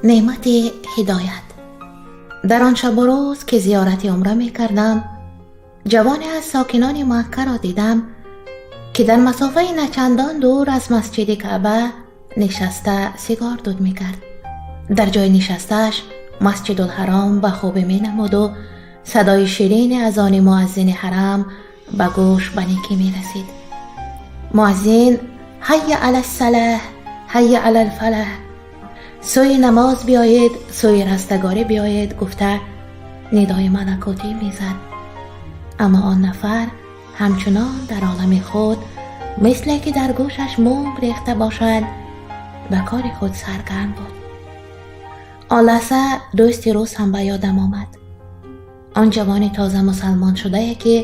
Неъмати ҳидоят. Дар он шабу рӯз, ки зиёрати умра мекардам, ҷавоне аз сокинони Маккаро дидам, ки дар масофаи начандон дур аз масҷиди Каъба нишаста сигор дуд мекард. Дар ҷои нишастааш Масҷидулҳаром ба хубӣ менамуду садои ширини азони муаззини ҳарам ба гӯш ба некӣ мерасид. Муаззин «Ҳайя ала ссалаҳ, ҳайя ала лфалаҳ», сӯи намоз биёед, сӯи растагорӣ биёед, гуфта нидои малакутӣ мезад. Аммо он нафар ҳамчунон дар олами худ, мисле ки дар гӯшаш мум рехта бошад, ба кори худ саргарм буд. Он лаҳза дӯсти рус ҳам ба ёдам омад, он ҷавони тоза мусалмон шудае, ки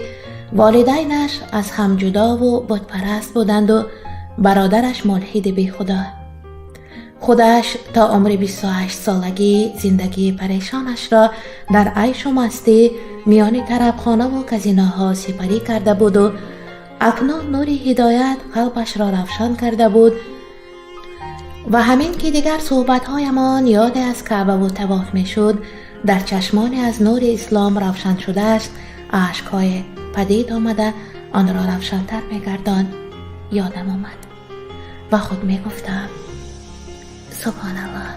волидайнаш аз ҳам ҷудову бутпараст буданду бародараш мулҳиди бехудо. Худаш то умри 28-солагӣ зиндагии парешонашро дар айшу мастӣ миёни тарабхонаву казиноҳо сипарӣ карда буду акнун нури ҳидоят қалбашро равшан карда буд. Ва ҳамин ки дигар суҳбатҳоямон ёде аз Каъбаву тавоф мешуд, дар чашмоне аз нури ислом равшан шудааш ашкҳое падид омада, онро равшантар мегардонд. Ёдам омад ва худ мегуфтам: «Субҳоналлоҳ,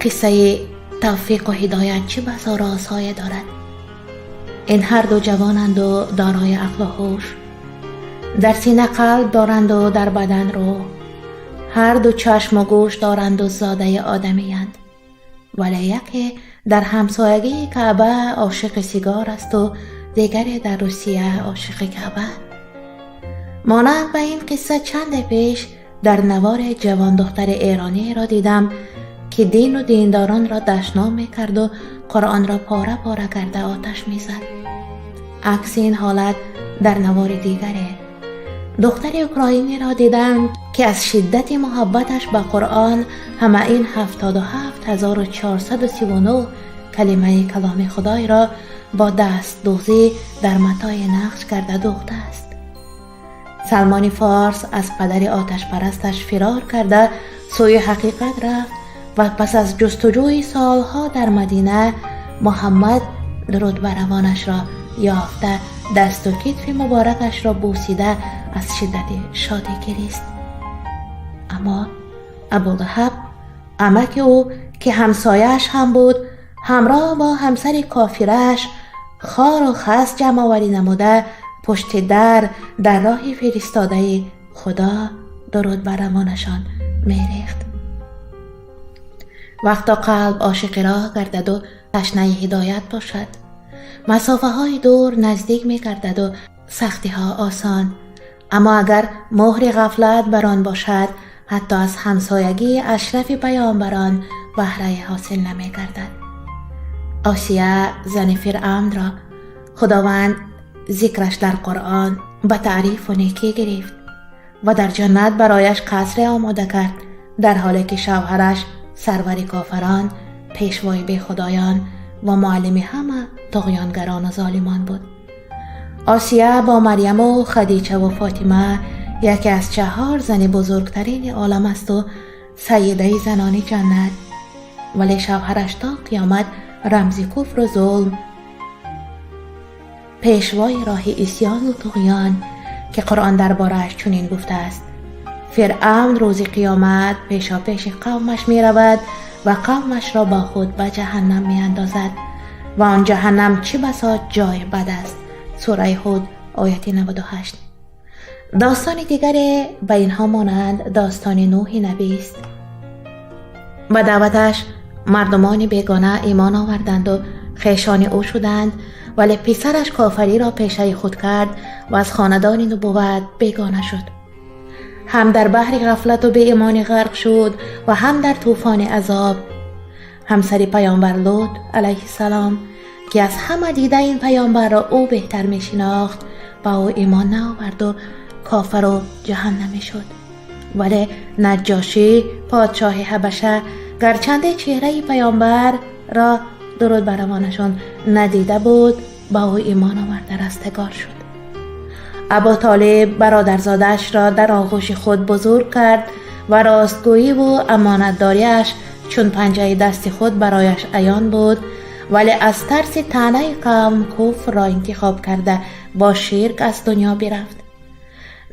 қиссаи тавфиқу ҳидоят чӣ басо розҳое дорад!» Ин ҳарду ҷавонанду дорои ақлу ҳуш, дар сина қалб доранду дар бадан рӯҳ, ҳарду чашму гӯш доранду зодаи одамиянд, вале яке дар ҳамсоягии Каъба ошиқи сигор асту дигаре дар Русия ошиқи Каъба. Монанд ба ин қисса, чанде пеш дар навори ҷавондухтари эрониеро дидам, ки дину диндоронро дашном мекарду Қуръонро пора пора карда оташ мезад. Акси ин ҳолат дар навори дигаре духтари украиниро дидам, ки аз шиддати муҳаббаташ ба Қуръон ҳама ин 77,439 калимаи каломи Худойро бо дастдӯзӣ дар матое нақш карда дӯхтааст. Салмони Форс аз падари оташпарасташ фирор карда, сӯи ҳақиқат рафт ва пас аз ҷустуҷӯи солҳо дар Мадина Муҳаммад, дуруд бар равонашро, ёфта, дасту китфи муборакашро бӯсида, аз шиддати шодӣ гирист. Аммо Абулаҳаб, амаки ӯ, ки ҳамсояаш ҳам буд, ҳамроҳ бо ҳамсари кофирааш хору хас ҷамъоварӣ намуда, пушти дар дар роҳи фиристодаи Худо, дуруд бар равонашон, мерехт. Вақто қалб ошиқи роҳ гардаду ташнаи ҳидоят бошад, масофаҳои дур наздик мегардаду сахтиҳо осон. Аммо агар муҳри ғафлат бар он бошад, ҳатто аз ҳамсоягии ашрафи паёмбарон баҳрае ҳосил намегардад. Осия, зани Фиръавнро, Худованд зикраш дар Қуръон ба таърифу некӣ гирифт ва дар ҷаннат барояш қасре омода кард, дар ҳоле ки шавҳараш сарвари кофарон, пешвои бехудоён ва муаллими ҳама туғёнгарону золимон буд. Осия бо Марьяму Хадичаву Фотима яке аз чаҳор зани бузургтарини олам асту сайидаи занони ҷаннат, вале шавҳараш то қиёмат рамзи куфру зулм, пешвои роҳи исьёну туғён, ки Қуръон дар борааш чунин гуфтааст: «Фиръавн рӯзи қиёмат пешопеши қавмаш меравад ва қавмашро бо худ ба ҷаҳаннам меандозад ва он ҷаҳаннам чӣ басо ҷои бад аст». Сураи Ҳуд, ояти 98. Достони дигаре ба инҳо монанд достони Нӯҳи набист. Ба даъваташ мардумони бегона имон оварданду хешони ӯ шуданд, вале писараш кофариро пешаи худ кард ва аз хонадони нубувват бегона шуд. Ҳам дар баҳри ғафлату беимонӣ ғарқ шуд ва ҳам дар тӯфони азоб. Ҳамсари паёмбар Лут алайҳиссалом, ки аз ҳама дида ин паёмбарро ӯ беҳтар мешинохт, ба ӯ имон наоварду кофару ҷаҳаннамӣ шуд. Вале Наҷҷошӣ, подшоҳи Ҳабаша, гарчанде чеҳраи паёмбарро, дуруд бар равонашон, надида буд, ба ӯ имон оварда растагор шуд. Абу Толиб бародарзодаашро дар оғӯши худ бузург кард. و راستگویی و امانتداریش چون پنجه دست خود برایش عیان بود، ولی از ترس طعنه قوم کفر را انتخاب کرده با شرک از دنیا برفت.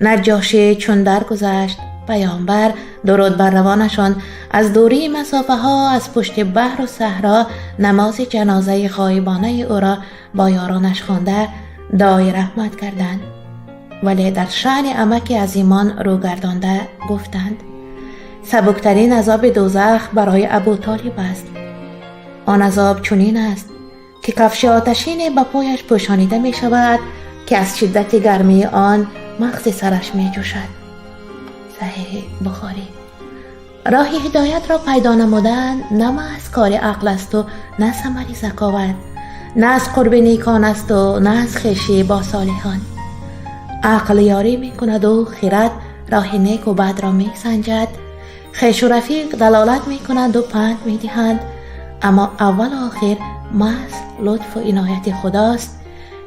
نجاشی چون درگذشت، پیامبر درود بر روانشان از دوری مسافه ها از پشت بحر و صحرا نماز جنازه غایبانه او را با یارانش خوانده دعای رحمت کردند، ولی در شأن عمک عظیمان رو گردانده گفتند سبکترین عذاب دوزخ برای ابو طالب است. آن عذاب چنین است که کفش آتشین به پایش پوشانیده می شود که از شدت گرمی آن مغز سرش می جوشد. صحیح بخاری. راه هدایت را پیدا نمودن نه از کار عقل است و نه ثمر ذکاوت، نه از قرب نیکان است و نه از خویشی با صالحان. عقل یاری می کند و خیرت راه نیک و بد را می سنجد. خویش و رفیق دلالت می کنند و پند می دهند، اما اول و آخر محض لطف و عنایت خداست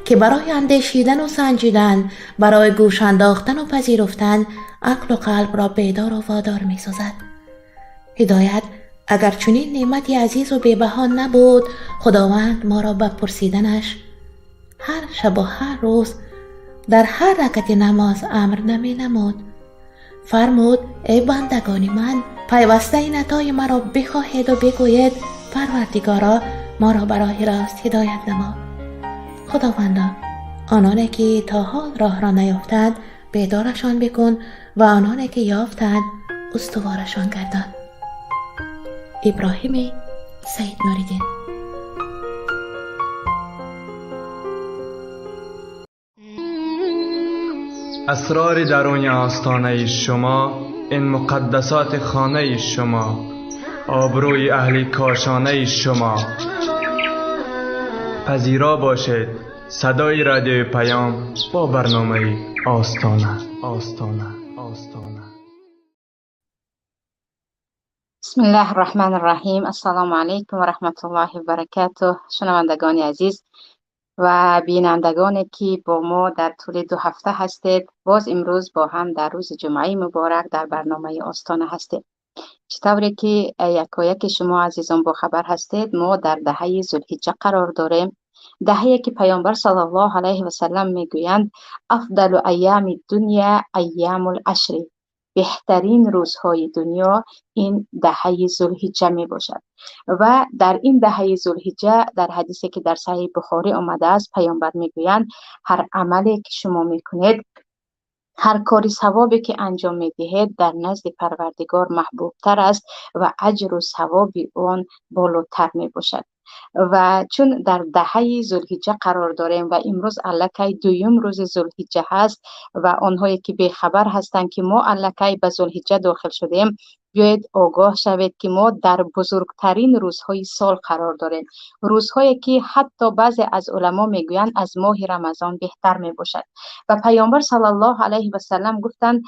که برای اندیشیدن و سنجیدن، برای گوش انداختن و پذیرفتن عقل و قلب را بیدار و وادار می سازد. هدایت اگر چنین نعمتی عزیز و بی‌بها نبود، خداوند ما را به پرسیدنش هر شب و هر روز در هر رکعت نماز امر نمی نمود. فرمود ای بندگان من، پیوسته این عطای مرا بخواهید و بگویید پروردگارا ما را به راه راست هدایت نما. خداوندا آنانی که تا حال راه را نیافتند بیدارشان بکن و آنانی که یافتند استوارشان گردان. ابراهیم سید نوریدین. اسرار درون آستانه شما، این مقدسات خانه شما، آبروی اهل کاشانه شما. پذیرا باشید صدای رادیو پیام با برنامه آستانه. آستانه آستانه. بسم الله الرحمن الرحیم. السلام علیکم و رحمت الله و برکاته. شنوندگان عزیز و بینندگانی که با ما در طول 2 هفته هستید، باز امروز با هم در روز جمعه مبارک در برنامه آستانه هستید. چطوری که یکایک شما عزیزان با خبر هستید، ما در دهه ذوالحجه قرار داریم، دهه‌ای که پیامبر صلی الله علیه و سلم میگویند افضل ایام الدنیا ایام العشر، بهترین روزهای دنیا این دهه ذوالحجه می باشد. و در این دهه ذوالحجه در حدیثی که در صحیح بخاری آمده است، پیامبر میگویند هر عملی که شما میکنید، هر کاری ثوابی که انجام میدهید در نزد پروردگار محبوب تر است و اجر و ثواب آن بالاتر می باشد. و چون در دهه ذوالحجه قرار داریم و امروز الکی دوم روز ذوالحجه هست و آنهایی که بیخبر هستند که ما الکی به ذوالحجه داخل شدیم، بیایید آگاه شوید که ما در بزرگترین روزهای سال قرار داریم، روزهایی که حتی بعضی از علما میگویند از ماه رمضان بهتر میباشد. و پیامبر صلی الله علیه و سلم گفتند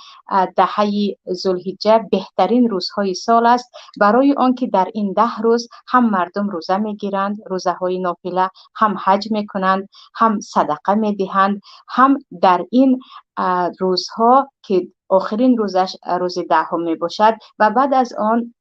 دهه ذوالحجه بهترین روزهای سال است، برای آنکه در این 10 روز هم مردم روزه میگیرند، روزه های نافله، هم حج میکنند، هم صدقه میدهند، هم در این روزها که آخرین روزش روز 10 می باشد و بعد از آن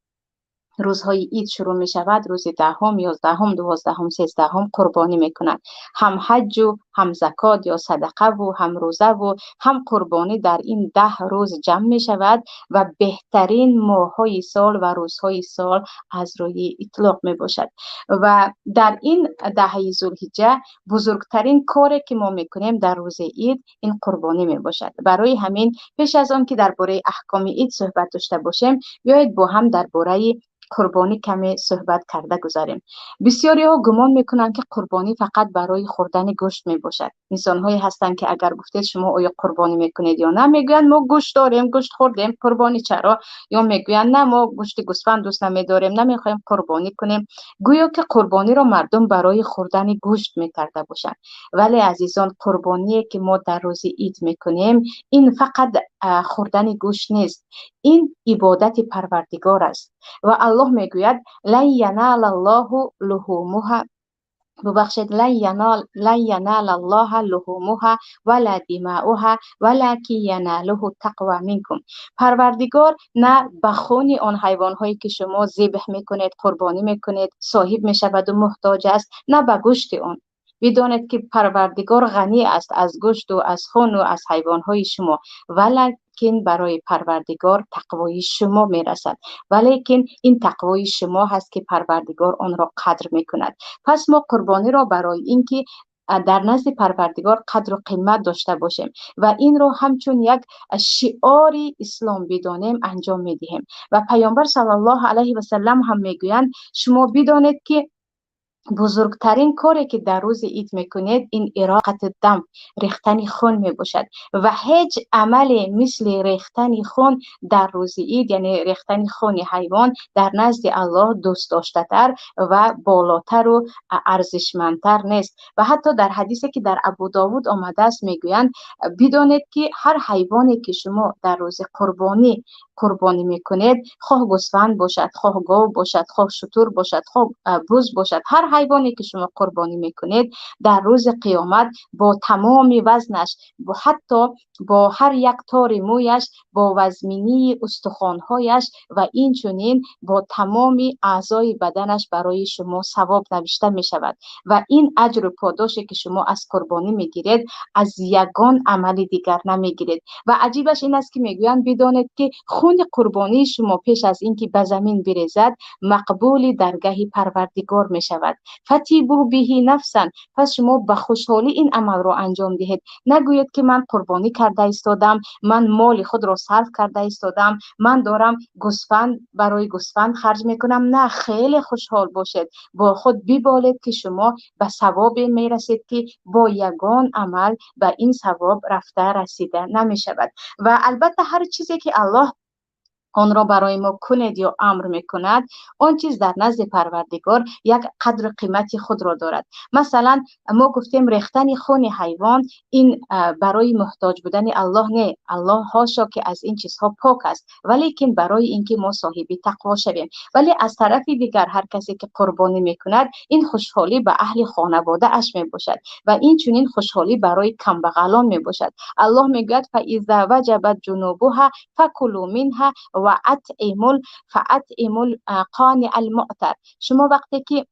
روزهای عید شروع می شود، روز 10، 11، 12، 13 قربانی می کنند. هم حج و هم زکات یا صدقه و هم روزه و هم قربانی در این 10 روز جمع می شود و بهترین ماه‌های سال و روزهای سال از روی اطلاق می باشد. و در این دهه ذوالحجه بزرگترین کاری که ما می کنیم در روز عید این قربانی می باشد. برای همین پیش از آن که درباره احکام عید صحبت داشته باشیم، بیایید با هم درباره قربانی کمی صحبت کرده گذاریم. بسیاری ها گمان میکنند که قربانی فقط برای خوردن گوشت می باشد. انسان هایی هستند که اگر گفتید شما آیا قربانی میکنید یا نه، میگویند ما گوشت داریم، گوشت خوردیم، قربانی چرا؟ یا میگویند نه ما گوشت گوسفند دوست نمیداریم، نمیخوایم قربانی کنیم. گویا که قربانی را مردم برای خوردن گوشت میکرده باشند. ولی عزیزان، قربانی که ما در روز عید میکنیم این فقط خوردن گوشت نیست، این عبادت پروردگار است. و الله میگوید لن ینال الله لحومها ببخشید، لن ینال الله لحومها ولا دماؤها ولکن یناله التقوی منکم. پروردگار نه به خون آن حیوانهایی که شما ذبح میکنید، قربانی میکنید، صاحب میشود و محتاج است، نه به گوشت آن. بدانید که پروردگار غنی است از گوشت و از خون و از حیوانهای شما، ولیکن برای پروردگار تقوای شما میرسد، ولیکن این تقوای شما هست که پروردگار آن را قدر میکند. پس ما قربانی را برای اینکه در نزد پروردگار قدر و قیمت داشته باشیم و این را همچون یک شعار اسلام بدانیم انجام میدهیم. و پیامبر صلی الله علیه و سلم هم میگویند شما بدانید که بزرگترین کاری که در روز عید میکنید این اراقت دم، ریختن خون میباشد و هیچ عمل مثل ریختن خون در روز عید، یعنی ریختن خون حیوان، در نزد الله دوست داشته تر و بالاتر و ارزشمندتر نیست. و حتی در حدیثی که در ابو داود آمده است میگویند بدانید که هر حیوانی که شما در روز قربانی قربانی میکنید، خواه گوسفند باشد، خواه گاو باشد، خواه شتر باشد، خواه بز باشد، هر حیوانی که شما قربانی میکنید در روز قیامت با تمام وزنش، با حتی با هر یک تار مویش، با وزمینی استخوانهایش و این چنین با تمام اعضای بدنش برای شما ثواب نوشته میشود و این اجر و پاداشی که شما از قربانی میگیرید از یگان عمل دیگر نمیگیرید. و عجیبش این است که میگویند بدانید که خون قربانی شما پیش از اینکه به زمین بریزد مقبول درگه پروردگار می شود. فتیبو بهی نفسا، پس شما به خوشحالی این عمل را انجام دهید. نگویید که من قربانی کرده ایستادم، من مال خود را صرف کرده ایستادم، من دارم گوسفند برای گوسفند خرج میکنم. نه، خیلی خوشحال باشید، با خود ببالید که شما به ثواب میرسید که با یگان عمل به این ثواب رفته رسیده نمی شود. و البته هر چیزی که الله آن را برای ما کند یا امر میکند، آن چیز در نزد پروردگار یک قدر قیمتی خود را دارد. مثلا ما گفتیم ریختن خون حیوان این برای محتاج بودن الله نه، الله حاشا که از این چیزها پاک است، ولیکن برای اینکه ما صاحب تقوا شویم. ولی از طرف دیگر هر کسی که قربانی میکند این خوشحالی به اهل خانواده اش میباشد و این چنین خوشحالی برای کمبغلان میباشد. الله میگوید فاذا وجبت جنوبها فکلوا منها و فاطعموا القانع المعتر. شما وقتی که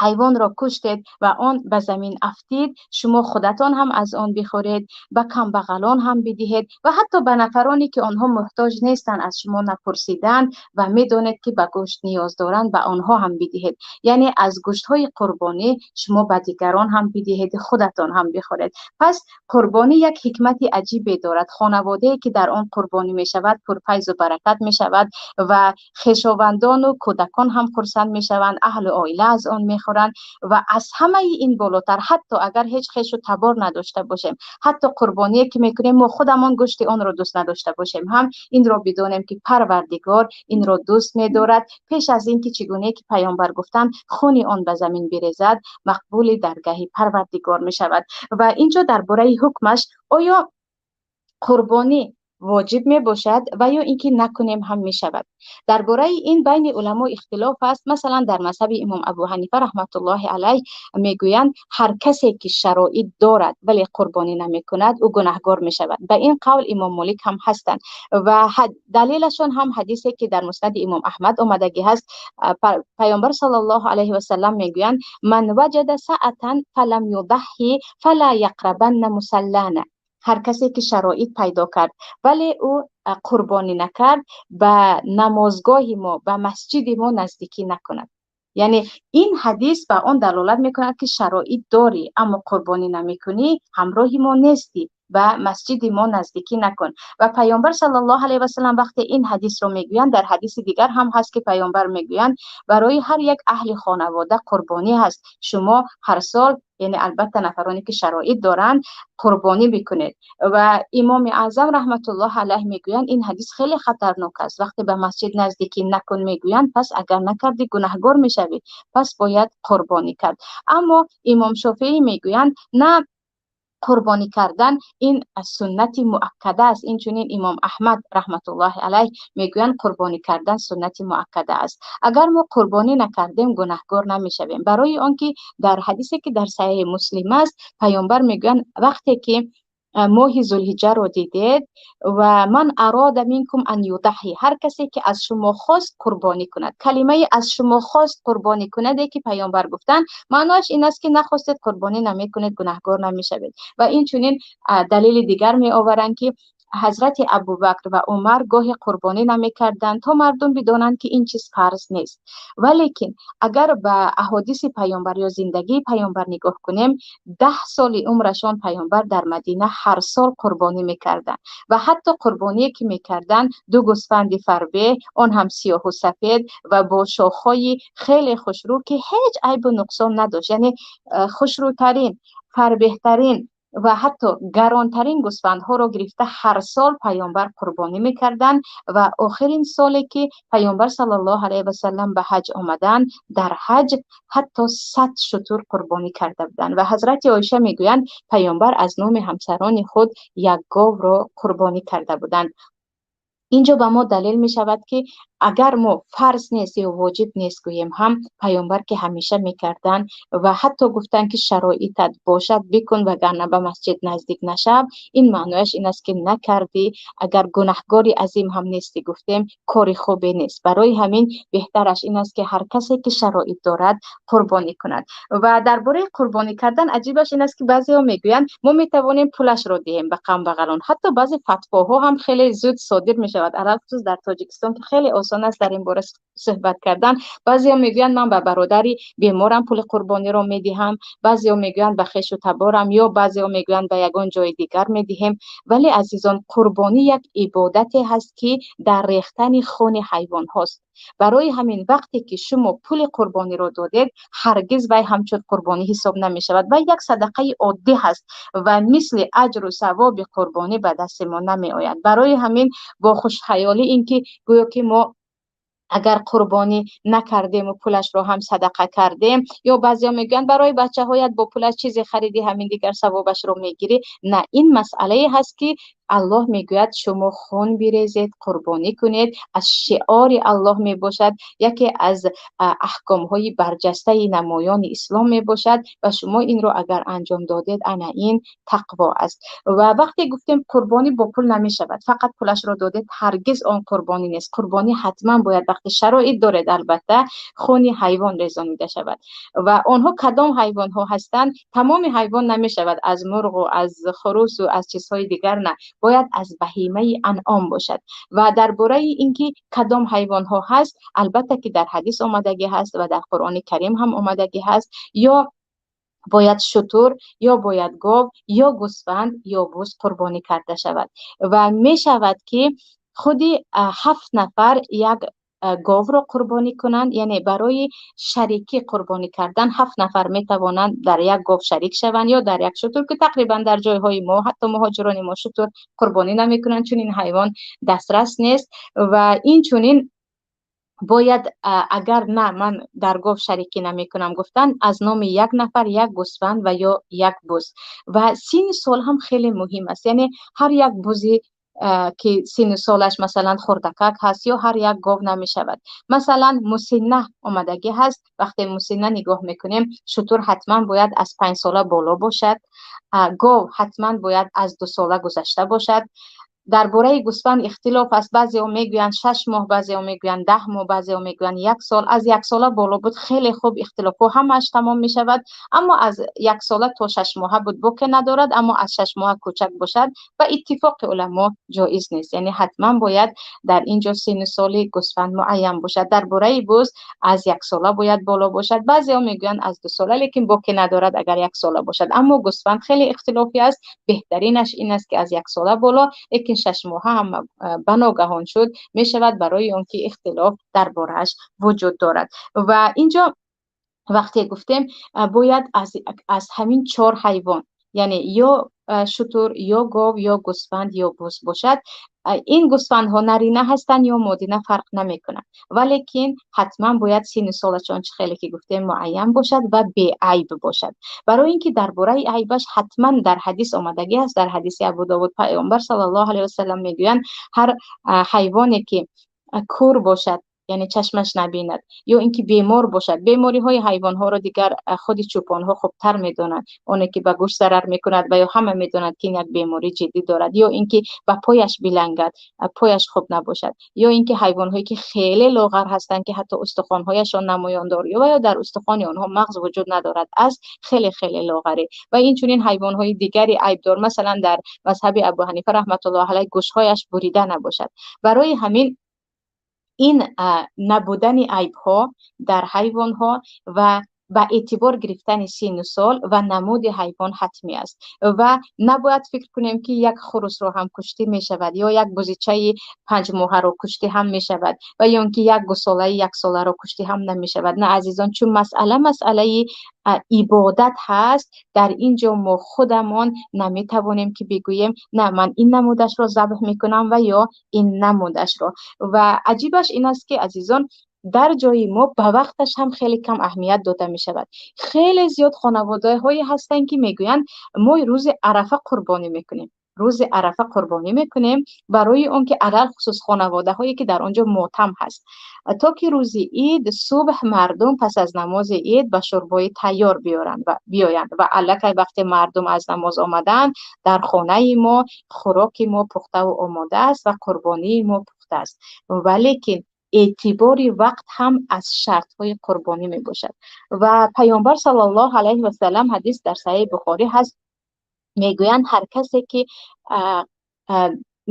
حیوان را کشتید و آن به زمین افتید، شما خودتان هم از آن بخورید، به کمبغلان هم بدهید و حتی به نفرانی که آنها محتاج نیستند، از شما نپرسیدند و میدانید که به گوشت نیاز دارند، به آنها هم بدهید. یعنی از گوشت های قربانی شما به دیگران هم بدهید، خودتان هم بخورید. پس قربانی یک حکمت عجیبی دارد. خانواده‌ای که در آن قربانی می شود پرفیض و برکت می شود و خویشاوندان و کودکان هم خرسند می شوند، اهل عائله از آن می خورند و از همه این بالاتر، حتی اگر هیچ خویش و تبار نداشته باشیم، حتی قربانی که میکنیم ما خودمان گوشت آن را دوست نداشته باشیم، هم این را بدانیم که پروردگار این را دوست می‌دارد. پیش از اینکه چگونه که پیامبر گفتند خون آن به زمین بریزد مقبول درگاه پروردگار میشود. و اینجا درباره حکمش، آیا قربانی واجب می باشد و یا اینکه نکنیم هم می شود؟ درباره این بین علما اختلاف است. مثلا در مذهب امام ابو حنیفه رحمت الله علیه میگویند هر کسی که شرایط دارد ولی قربانی نمی کند او گناهگار می شود. به این قول امام مالک هم هستند و دلیلشان هم حدیثی که در مسند امام احمد آمدگی هست. پیامبر صلی الله علیه و سلم میگویند من وجد ساعتا فلم یضحی فلا یقربن مصلانا. هر کسی که شرایط پیدا کرد ولی او قربانی نکرد به نمازگاه ما، به مسجد ما نزدیکی نکند. یعنی این حدیث به آن دلالت میکند که شرایط داری اما قربانی نمیکنی، همراه ما نیستی، به مسجد ما نزدیکی نکن. و پیامبر صلی الله علیه و سلم وقتی این حدیث رو میگویند، در حدیث دیگر هم هست که پیامبر میگویند برای هر یک اهل خانواده قربانی هست، شما هر سال، یعنی البته نفرانی که شرایط دارند، قربانی بکنید. و امام اعظم رحمت الله علیه میگویند این حدیث خیلی خطرناک است، وقتی به مسجد نزدیکی نکن میگویند، پس اگر نکردی گناهگار میشوی، پس باید قربانی کرد. اما امام شافعی میگویند نه، Қурбонӣ кардан ин суннати муаккада аст. Инчунин Имом Аҳмад раҳматуллоҳи алайҳ мегӯянд, қурбонӣ кардан суннати муаккада аст. Агар мо қурбонӣ накардем, гунаҳгор намешавем, барои он ки дар ҳадисе, ки дар Саҳеҳи Муслим аст, Паёмбар мегӯянд: вақте ки моҳи Зулҳиҷаро дидед, ва ман арода минкум ан юдаҳҳи, ҳар касе ки аз шумо хост қурбонӣ кунад. Калимаи «аз шумо хост қурбонӣ кунаде», ки Паёмбар гуфтанд, маъноаш ин аст, ки нахостед, қурбонӣ намекунед, гунаҳгор намешавед. Ва инчунин далели дигар меоваранд, ки Ҳазрати Абубакр ва Умар гоҳе қурбонӣ намекарданд, то мардум бидонанд, ки ин чиз фарз нест. Валекин агар ба аҳодиси Паёмбар ё зиндагии Паёмбар нигоҳ кунем, 10 соли умрашон Паёмбар дар Мадина ҳар сол қурбонӣ мекарданд ва ҳатто қурбоние ки мекарданд, ду гӯсфанди фарбеҳ, он ҳам сиёҳу сафед ва бо шохҳои хеле хушрӯ, ки ҳеҷ айбу нуқсон надошт, яъне хушрӯтарин, фарбеҳтарин ва ҳатто гаронтарин гӯсфандҳоро гирифта ҳар сол Паёмбар қурбонӣ мекарданд. Ва охирин соле ки Паёмбар саллаллоҳу алайҳи васаллам ба ҳаҷ омаданд, дар ҳаҷ ҳатто 100 шутур қурбонӣ карда буданд. Ва Ҳазрати Оиша мегӯянд, Паёмбар аз номи ҳамсарони худ як говро қурбонӣ карда буданд. Инҷо ба мо далел мешавад, ки агар мо фарз нест ё воҷиб нест гӯем ҳам, Паёмбар ки ҳамеша мекарданд ва ҳатто гуфтанд, ки шароитат бошад, бикун, вагарна ба масҷид наздик нашав, ин маънояш ин аст, ки накардӣ, агар гунаҳгори азим ҳам нестӣ, гуфтем, кори хубе нест. Барои ҳамин беҳтараш ин аст, ки ҳар касе ки шароит дорад, қурбонӣ кунад. Ва дар бораи қурбонӣ кардан аҷибаш ин аст, ки баъзеҳо мегӯянд, мо метавонем пулашро диҳем ба камбағалон. Ҳатто баъзе фатвоҳо ҳам хеле зуд содир мешавад, алалхусус дар Тоҷикистон, ки хеле осон аст дар ин бора суҳбат кардан. Баъзеҳо мегӯянд, ман ба бародари беморам пули қурбониро медиҳам, баъзеҳо мегӯянд, ба хешу таборам, ё баъзеҳо мегӯянд, ба ягон ҷои дигар медиҳем. Вале, азизон, қурбонӣ як ибодате ҳаст, ки дар рехтани хуни ҳайвонҳост. Барои ҳамин вақте ки шумо пули қурбониро додед, ҳаргиз вай ҳамчун қурбонӣ ҳисоб намешавад. Вай як садақаи оддӣ ҳаст ва мисли аҷру савоби қурбонӣ ба дасти мо намеояд. Барои ҳамин бо хушхаёлӣ ин ки гӯё ки мо агар қурбонӣ накардему пулашро ҳам садақа кардем, ё баъзеҳо мегӯянд, барои бачаҳоят бо пулаш чизе харидӣ, ҳамин дигар савобашро мегирӣ. На, ин масъалае ҳаст, ки Аллоҳ мегӯяд, шумо хун бирезед, қурбонӣ кунед, аз шиори Аллоҳ мебошад, яке аз аҳкомҳои барҷастаи намоёни ислом мебошад ва шумо инро агар анҷом додед, ана ин тақво аст. Ва вақте гуфтем, қурбонӣ бо пул намешавад, фақат пулашро додед, ҳаргиз он қурбонӣ нест. Қурбонӣ ҳатман бояд, вақте шароит доред, албатта, хуни ҳайвон резонида шавад. Ва онҳо кадом ҳайвонҳо ҳастанд? Тамоми ҳайвон намешавад, аз мурғу аз хурусу аз чизҳои дигар на, бояд аз баҳимаи анъом бошад. Ва дар бораи ин ки кадом ҳайвонҳо ҳаст, албатта ки дар ҳадис омадагӣ ҳаст ва дар Қуръони Карим ҳам омадагӣ ҳаст: ё бояд шутур, ё бояд гов, ё гӯсфанд, ё буз қурбонӣ карда шавад. Ва мешавад, ки худи ҳафт нафар як говро қурбонӣ кунанд, яъне барои шарикӣ қурбонӣ кардан ҳафт нафар метавонанд дар як гов шарик шаванд ё дар як шутур, ки тақрибан дар ҷойҳои мо, ҳатто муҳоҷирони мо, шутур қурбонӣ намекунанд, чун ин ҳайвон дастрас нест. Ва инчунин бояд, агар на, ман дар гов шарикӣ намекунам гуфтан, аз номи як нафар як гӯсфанд ва ё як буз. Ва синни сол ҳам хеле муҳим аст, яъне ҳар як бузи ки синну солаш масалан хурдакак ҳаст ё ҳар як гов намешавад. Масалан, мусинна омадагӣ ҳаст. Вақте мусинна нигоҳ мекунем, шутур ҳатман бояд аз 5 сола боло бошад, гов ҳатман бояд аз 2 сола гузашта бошад. Дар бораи гӯсфанд ихтилоф аст: баъзеҳо мегӯянд 6 моҳ, баъзеҳо мегӯянд 10 моҳ, баъзеҳо мегӯянд як сол. Аз яксола боло буд, хеле хуб, ихтилофҳо ҳамааш тамом мешавад. Аммо аз яксола то 6 моҳа буд, боке надорад. Аммо аз 6 моҳа кӯчак бошад, ба иттифоқи уламо ҷоиз нест, яъне ҳатман бояд дар ин ҷо синну соли гӯсфанд муайян бошад. Дар бораи буз аз яксола бояд боло бошад, баъзеҳо мегӯянд аз 2 сола, лекин боке надорад агар яксола бошад. Аммо гӯсфанд хеле ихтилофӣ аст. Беҳтаринаш ин аст, ки аз яксола боло, лекин 6 моҳа ҳам ба ногаҳон шуд, мешавад, барои он ки ихтилоф дар борааш вуҷуд дорад. Ва инҷо вақте гуфтем, бояд аз ҳамин чор ҳайвон, яъне ё шутур, ё гов, ё гӯсфанд, ё буз бошад. Ин гӯсфандҳо нарина ҳастанд ё модина фарқ намекунад, валекин ҳатман бояд синну солашон, чӣ хеле ки гуфтем, муайян бошад ва беайб бошад. Барои ин ки дар бораи айбаш ҳатман дар ҳадис омадагӣ аст. Дар ҳадиси Абу Довуд Пайғамбар саллаллоҳу алайҳи васаллам мегӯянд: ҳар ҳайвоне ки кур бошад, яъне чашмаш набинад, ё инки бемор бошад. Бемориҳои ҳайвонҳоро дигар худи чӯпонҳо хубтар медонанд, оне ки ба гӯшт зарар мекунад ва ё ҳама медонанд, ки ин як бемории ҷиддӣ дорад, ё инки ба пояш билангад, пояш хуб набошад, ё инки ҳайвонҳое ки хеле лоғар ҳастанд, ки ҳатто устухонҳояшон намоёндор ва ё дар устухони онҳо мағз вуҷуд надорад, аз хеле хеле лоғарӣ ва инчунин ҳайвонҳои дигари айбдор, масалан дар мазҳаби Абу Ҳанифа раҳматуллоҳи алайҳ гӯшҳояш бурида набошад. Барои ҳамин ин набудани айбҳо дар ҳайвонҳо ва ба эътибор гирифтани синну сол ва намуди ҳайвон ҳатмӣ аст. Ва набояд фикр кунем, ки як хурусро ҳам куштӣ мешавад ё як бузичаи 5 моҳаро куштӣ ҳам мешавад ва ё ин ки як гусолаи яксоларо куштӣ ҳам намешавад. На, азизон, чун масъала масъалаи ибодат ҳаст, дар ин ҷо мо худамон наметавонем, ки бигӯем: на, ман ин намудашро забҳ мекунам ва ё ин намудашро. Ва аҷибаш ин аст, ки, азизон, дар ҷои мо ба вақташ ҳам хеле кам аҳамият дода мешавад. Хеле зиёд хонаводаҳое ҳастанд, ки мегӯянд: мо рӯзи Арафа қурбонӣ мекунем, рӯзи Арафа қурбонӣ мекунем, барои он ки алалхусус хонаводаҳое ки дар он ҷо мотам ҳаст, то ки рӯзи ид субҳ мардум пас аз намози ид ба шӯрбои тайёр биёранд ва биёянд. Ва аллакай вақте мардум аз намоз омаданд, дар хонаи мо хӯроки мо пухтаву омода аст ва қурбонии мо пухта аст. Валекин эътибори вақт ҳам аз шартҳои қурбонӣ мебошад. Ва Паёмбар саллаллоҳу алайҳи васаллам, ҳадис дар Саҳеҳи Бухорӣ ҳаст, мегӯянд: ҳар касе ки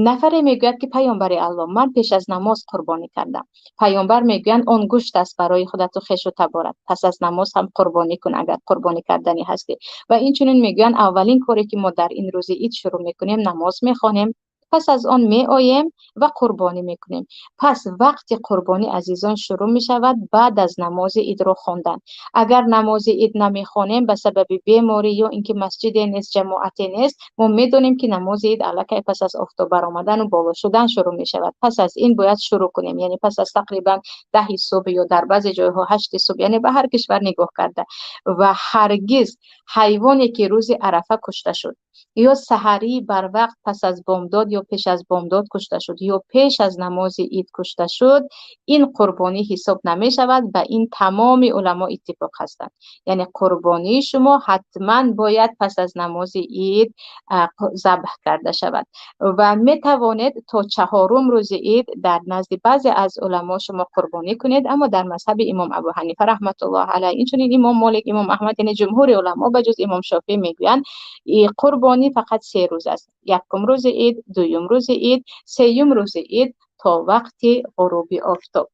нафаре мегӯяд, ки паёмбари Аллоҳ, ман пеш аз намоз қурбонӣ кардам. Паёмбар мегӯянд: он гӯшт аст барои худату хешу таборат, пас аз намоз ҳам қурбонӣ кун, агар қурбонӣ карданӣ ҳастӣ. Ва инчунин мегӯянд: аввалин коре ки мо дар ин рӯзи ид шурӯъ мекунем, намоз мехонем, пас аз он меоем ва қурбонӣ мекунем. Пас вақти қурбонӣ, азизон, шурӯъ мешавад баъд аз намози идро хондан. Агар намози ид намехонем ба сабаби беморӣ ё ин ки масҷиде нест, ҷамоате нест, мо медонем, ки намози ид аллакай пас аз офтоб баромадану боло шудан шурӯъ мешавад. Пас аз ин бояд шурӯъ кунем, яъне пас аз тақрибан 10-и субҳ ё дар баъзе ҷойҳо 8-и субҳ, яъне ба ҳар кишвар нигоҳ карда. Ва ҳаргиз ҳайвоне ки рӯзи Арафа кушта шуд ё саҳарӣ барвақт пас аз бомдод ё пеш аз бомдод кушта шуд ё пеш аз намози ид кушта шуд, ин қурбонӣ ҳисоб намешавад. Ба ин тамоми уламо иттифоқ ҳастанд. Яъне қурбонии шумо ҳатман бояд пас аз намози ид забҳ карда шавад. Ва метавонед то чаҳорум рӯзи ид дар назди баъзе аз уламо шумо қурбонӣ кунед, аммо дар мазҳаби имом Абу Ҳанифа раҳматуллоҳ алайҳ, инчунин имом Молик, имом Аҳмад, яъне ҷумҳури уламо ба ҷуз имом Шофеӣ, мегӯянд: қурбонӣ фақат 3 рӯз аст: якум рӯзи ид, дуюм рӯзи ид, сеюм рӯзи ид то вақти ғуруби офтоб.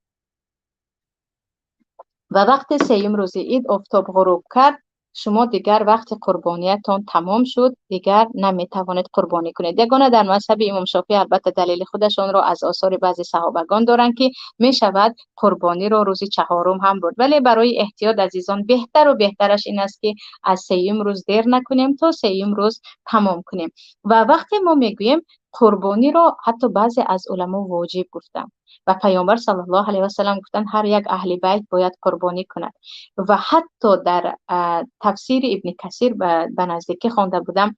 Ва вақти сеюм рӯзи ид офтоб ғуруб кард, шумо дигар вақти қурбониятон тамом шуд, дигар наметавонед қурбонӣ кунед. Ягона дар мазҳаби имом Шофеӣ, албатта, далели худашонро аз осори баъзе саҳобагон доранд, ки мешавад қурбониро рӯзи чаҳорум ҳам бурд. Вале барои эҳтиёт, азизон, беҳтару беҳтараш ин аст, ки аз сеюм рӯз дер накунем, то сеюм рӯз тамом кунем. Ва вақте мо мегӯем қурбониро, ҳатто баъзе аз уламо воҷиб гуфтанд ва Паёмбар саллаллоҳу алайҳи васаллам гуфтанд: ҳар як аҳли байт бояд қурбонӣ кунад. Ва ҳатто дар тафсири Ибни Касир ба наздикӣ хонда будам,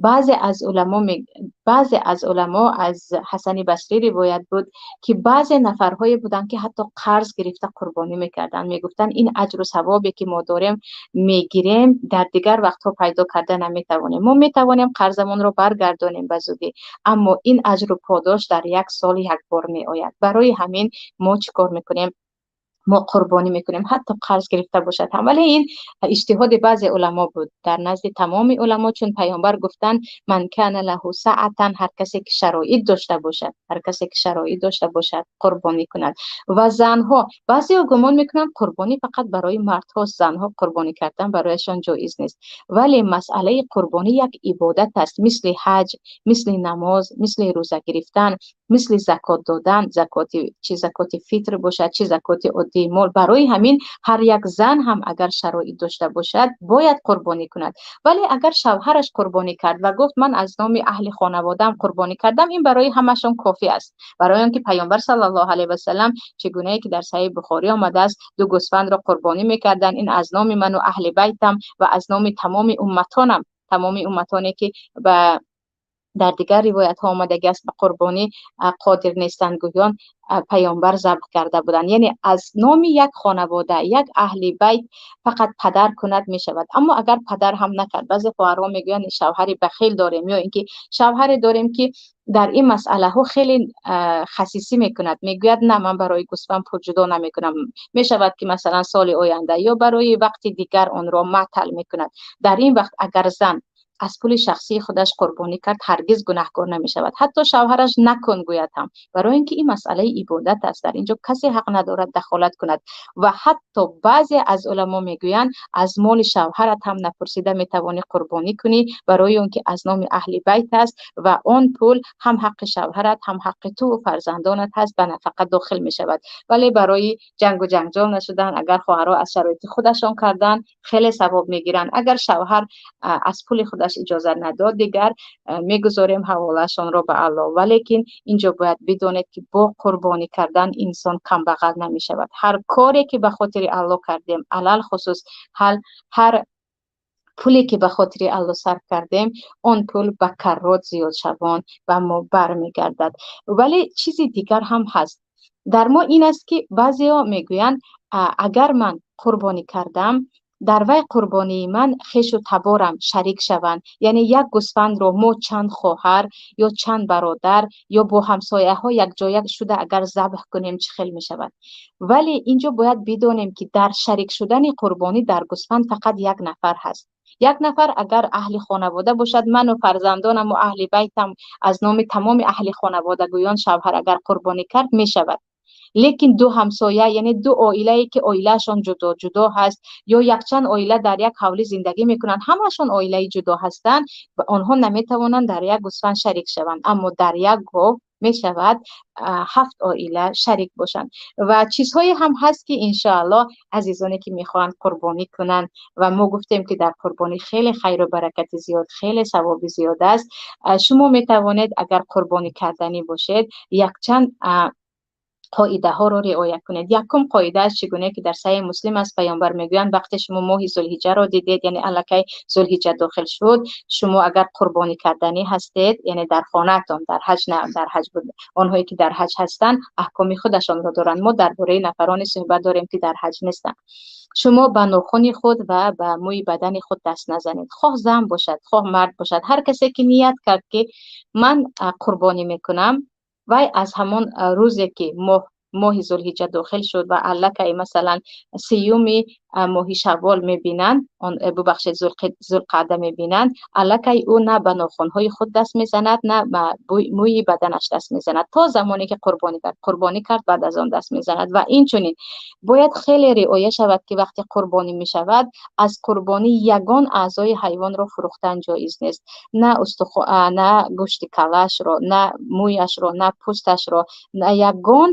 баъзе аз уламо, аз Ҳасани Басрӣ ривоят буд, ки баъзе нафарҳое буданд, ки ҳатто қарз гирифта қурбонӣ мекарданд. Мегуфтанд: ин аҷру савобе ки мо дорем, мегирем, дар дигар вақтҳо пайдо карда наметавонем. Мо метавонем қарзамонро баргардонем ба зудӣ, аммо ин аҷру подош дар як сол як бор меояд. Барои ҳамин мо чӣ кор мекунем? Мо қурбонӣ мекунем, ҳатто қарз гирифта бошад ҳам. Вале ин иҷтиҳоди баъзе уламо буд. Дар назди тамоми уламо, чун паёмбар гуфтанд: ман кана лаҳу саатан, ҳар касе ки шароит дошта бошад, ҳар касе ки шароит дошта бошад, қурбонӣ кунад. Ва занҳо, баъзеҳо гумон мекунанд, қурбонӣ фақат барои мардҳост, занҳо қурбонӣ кардан барояшон ҷоиз нест. Вале масъалаи қурбонӣ як ибодат аст, мисли ҳаҷ, мисли намоз, мисли рӯза гирифтан. Мисли закот додан, закоти чӣ закоти фитр бошад, чӣ закоти оддии мол. Барои ҳамин ҳар як зан ҳам агар шароит дошта бошад, бояд қурбонӣ кунад. Вале агар шавҳараш қурбонӣ кард ва гуфт ман аз номи аҳли хонаводаам қурбонӣ кардам, ин барои ҳамашон кофӣ аст. Барои он ки Паёмбар саллаллоҳу алайҳи васаллам чӣ гунае ки дар Саҳеҳи Бухорӣ омадааст, ду гӯсфандро қурбонӣ мекарданд, ин аз номи ман ва аҳли байтам ва аз номи тамоми умматонам, тамоми умматоне ки ба дар дигар ривоятҳо омадагӣ аст, ба қурбонӣ қодир нестанд, гӯён Паёмбар забҳ карда буданд. Яъне аз номи як хонавода, як аҳли байт фақат падар кунад мешавад. Аммо агар падар ҳам накард, баъзе хоҳарҳо мегӯянд шавҳари бахил дорем ё инки шавҳаре дорем ки дар ин масъалаҳо хеле хасисӣ мекунад, мегӯяд на, ман барои гӯсфанд пул ҷудо намекунам, мешавад ки масалан соли оянда ё барои вақти дигар онро маътал мекунад. Дар ин вақт агар зан аз пули шахсии худаш қурбонӣ кард, ҳаргиз гунаҳкор намешавад. Ҳатто шавҳараш накун гӯяд ҳам, барои инки ин масъалаи ибодат аст, дар инҷо касе ҳақ надорад дахолат кунад. Ва ҳатто баъзе аз уламо мегӯянд аз моли шавҳарат ҳам напурсида метавонӣ қурбонӣ кунӣ, барои он ки аз номи аҳли байт аст ва он пул ҳам ҳаққи шавҳарат, ҳам ҳаққи ту ва фарзандонат ҳаст, ба нафақа дохил мешавад. Вале барои ҷангу ҷанҷол нашудан, агар хоҳарҳо аз шароити худашон карданд, хеле савоб мегиранд. Агар шавҳар аз пули худаш иҷозат надод, дигар мегузорем ҳаволаашонро ба Аллоҳ. Валекин инҷо бояд бидонед ки бо қурбонӣ кардан инсон камбағал намешавад. Ҳар коре ки ба хотири Аллоҳ кардем, алалхусус ҳар пуле ки ба хотири Аллоҳ сарф кардем, он пул ба каррот зиёд шавон ва мо бармегардад. Вале чизи дигар ҳам ҳаст. Дар мо ин аст ки баъзеҳо мегӯянд агар ман қурбонӣ кардам, дар вай қурбонии ман хешу таборам шарик шаванд. Яъне як гӯсфандро мо чанд хоҳар ё чанд бародар ё бо ҳамсояҳо якҷоя шуда агар забҳ кунем, чӣ хел мешавад? Вале инҷо бояд бидонем ки дар шарик шудани қурбонӣ дар гӯсфанд фақат як нафар ҳаст. Як нафар агар аҳли хонавода бошад, ману фарзандонам ва аҳли байтам аз номи тамоми аҳли хонавода гӯён шавҳар агар қурбонӣ кард мешавад. Лекин ду ҳамсоя, яъне ду оилае ки оилаашон ҷудо ҷудо ҳаст ё якчанд оила дар як ҳавлӣ зиндагӣ мекунанд, ҳамашон оилаи ҷудо ҳастанд ва онҳо наметавонанд дар як гӯсфанд шарик шаванд. Аммо дар як гов мешавад 7 оила шарик бошанд. Ва чизҳое ҳам ҳаст ки иншоаллоҳ азизоне ки мехоҳанд қурбонӣ кунанд, ва мо гуфтем ки дар қурбонӣ хеле хайру баракати зиёд, хеле савоби зиёд аст. Шумо метавонед агар қурбонӣ карданӣ бошед, якчанд қоидаҳоро риоя кунед. Якум қоида аст, чӣ гуна ки дар Саҳеҳи Муслим аст, Паёмбар мегӯянд вақте шумо моҳи Зулҳиҷҷаро дидед, яъне аллакай Зулҳиҷҷа дохил шуд, шумо агар қурбонӣ карданӣ ҳастед, яъне дар хонаатон, дар ҳаҷ на, дар ҳаҷ буд, онҳое ки дар ҳаҷ ҳастанд аҳкоми худашонро доранд. Мо дар бораи нафароне суҳбат дорем ки дар ҳаҷ нестанд. Шумо ба нохуни худ ва ба мӯи бадани худ даст назанед, хоҳ зан бошад, хоҳ мард бошад. Ҳар касе ки ният кард ки ман қурбонӣ мекунам, вай аз ҳамон рӯзе ки моҳи Зулҳиҷҷа дохил шуд ва аллакай масалан сеюми моҳи Шаввол мебинанд, он бубахшед, Зулқаъда мебинанд, аллакай ӯ на ба нохунҳои худ даст мезанад, на ба мӯи баданаш даст мезанад то замоне ки қурбонӣ кард. Қурбонӣ кард, баъд аз он даст мезанад. Ва инчунин бояд хеле риоя шавад ки вақте қурбонӣ мешавад, аз қурбонӣ ягон аъзои ҳайвонро фурӯхтан ҷоиз нест. На на гӯшти калашро, на мӯяшро, на пӯсташро, на ягон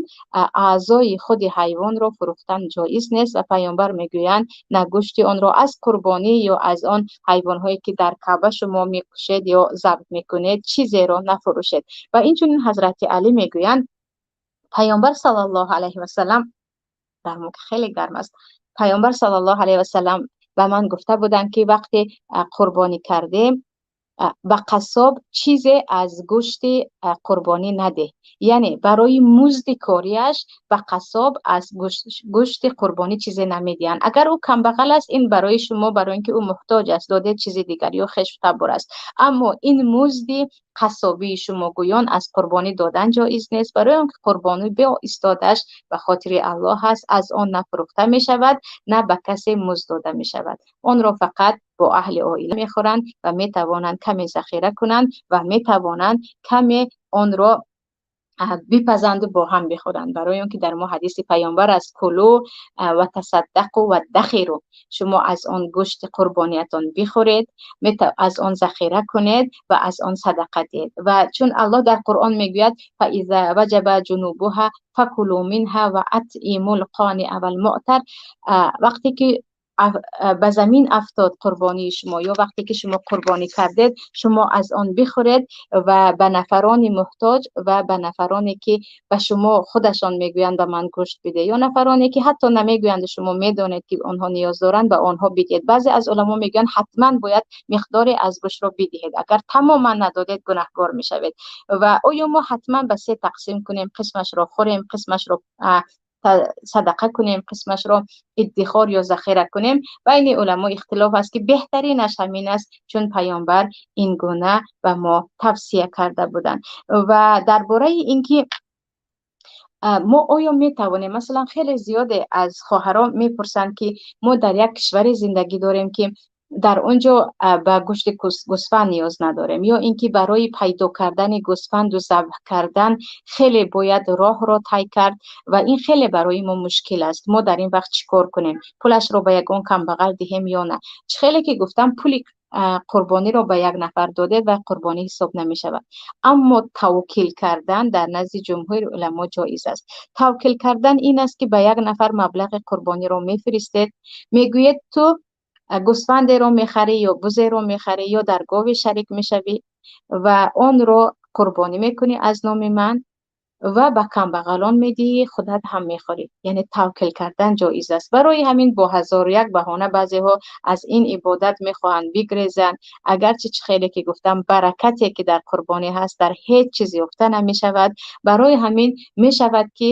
аъзои худи ҳайвонро фурӯхтан ҷоиз нест. Ва Паёмбар мегӯянд на гӯшти онро аз қурбонӣ ё аз он ҳайвонҳое ки дар Каъба шумо мекушед ё забҳ мекунед, чизеро нафурӯшед. Ва инчунин Ҳазрати Алӣ мегӯянд Паёмбар саллаллоҳу алайҳи васаллам, дар мо хеле гарм аст, Паёмбар саллаллоҳу алайҳи васаллам ба ман гуфта буданд ки вақте қурбонӣ кардем, ба қассоб чизе аз гӯшти қурбонӣ надеҳ. Яъне барои музди кориаш ба қассоб аз гӯшти қурбонӣ чизе намедиҳанд. Агар ӯ камбағал аст, ин барои шумо, барои инки ӯ муҳтоҷ аст, додед чизи дигар ё хешу табор аст. Аммо ин музди қассобии шумо гӯён аз қурбонӣ додан ҷоиз нест, барои он ки қурбонӣ беистодаш ба хотири Аллоҳ аст, аз он на фурӯхта мешавад, на ба касе музд дода мешавад. Онро фақат бо аҳли оила мехӯранд ва метавонанд каме захира кунанд ва метавонанд каме онро бипазанду бо ҳам бихӯранд. Барои он ки дар мо ҳадиси паёмбар аст: кулу ва тасаддақу ва дахиру, шумо аз он гӯшти қурбониятон бихӯред, аз он захира кунед ва аз он садақа диҳед. Ва чун Аллоҳ дар Қуръон мегӯяд: фаиза ваҷаба ҷунубуҳа факулу минҳа ва атъимул қониа вал муътар, вақте ки ба замин афтод қурбонии шумо ё вақте ки шумо қурбонӣ кардед, шумо аз он бихӯред ва ба нафарони муҳтоҷ ва ба нафароне ки ба шумо худашон мегӯянд ба ман гӯшт биде, ё нафароне ки ҳатто намегӯянд шумо медонед ки онҳо ниёз доранд, ба онҳо бидиҳед. Баъзе аз уламо мегӯянд ҳатман бояд миқдоре аз гӯштро бидиҳед, агар тамоман надодед гунаҳкор мешавед. Ва оё мо ҳатман ба се тақсим кунем, қисмашро хӯрем, қисмашро садақа кунем, қисмашро иддихор ё захира кунем? Байни уламо ихтилоф аст ки беҳтаринаш ҳамин аст, чун паёмбар ин гуна ба мо тавсия карда буданд. Ва дар бораи инки мо оё метавонем, масалан хеле зиёде аз хоҳарон мепурсанд ки мо дар як кишваре зиндагӣ дорем ки дар он ҷо ба гӯшти гӯсфанд ниёз надорем, ё ин ки барои пайдо кардани гӯсфанду забҳ кардан хеле бояд роҳро тай кард ва ин хеле барои мо мушкил аст. Мо дар ин вақт чӣ кор кунем? Пулашро ба ягон камбағал диҳем ё на? Чӣ хеле ки гуфтам, пули қурбониро ба як нафар додед ва қурбонӣ ҳисоб намешавад. Аммо тавкил кардан дар назди ҷумҳури уламо ҷоиз аст. Тавкил кардан ин аст ки ба як нафар маблағи қурбониро мефиристед, мегӯед ту гӯсфандеро мехарӣ ё бузеро мехарӣ ё дар гови шарик мешавӣ ва онро қурбонӣ мекунӣ аз номи ман ва ба камбағалон медиҳӣ, худат ҳам мехӯрӣ. Яъне тавкил кардан ҷоиз аст. Барои ҳамин бо ҳазору як баҳона баъзеҳо аз ин ибодат мехоҳанд бигрезанд. Агарчи чӣ хеле ки гуфтам, баракате ки дар қурбонӣ ҳаст дар ҳеҷ чиз ёфта намешавад. Барои ҳамин мешавад ки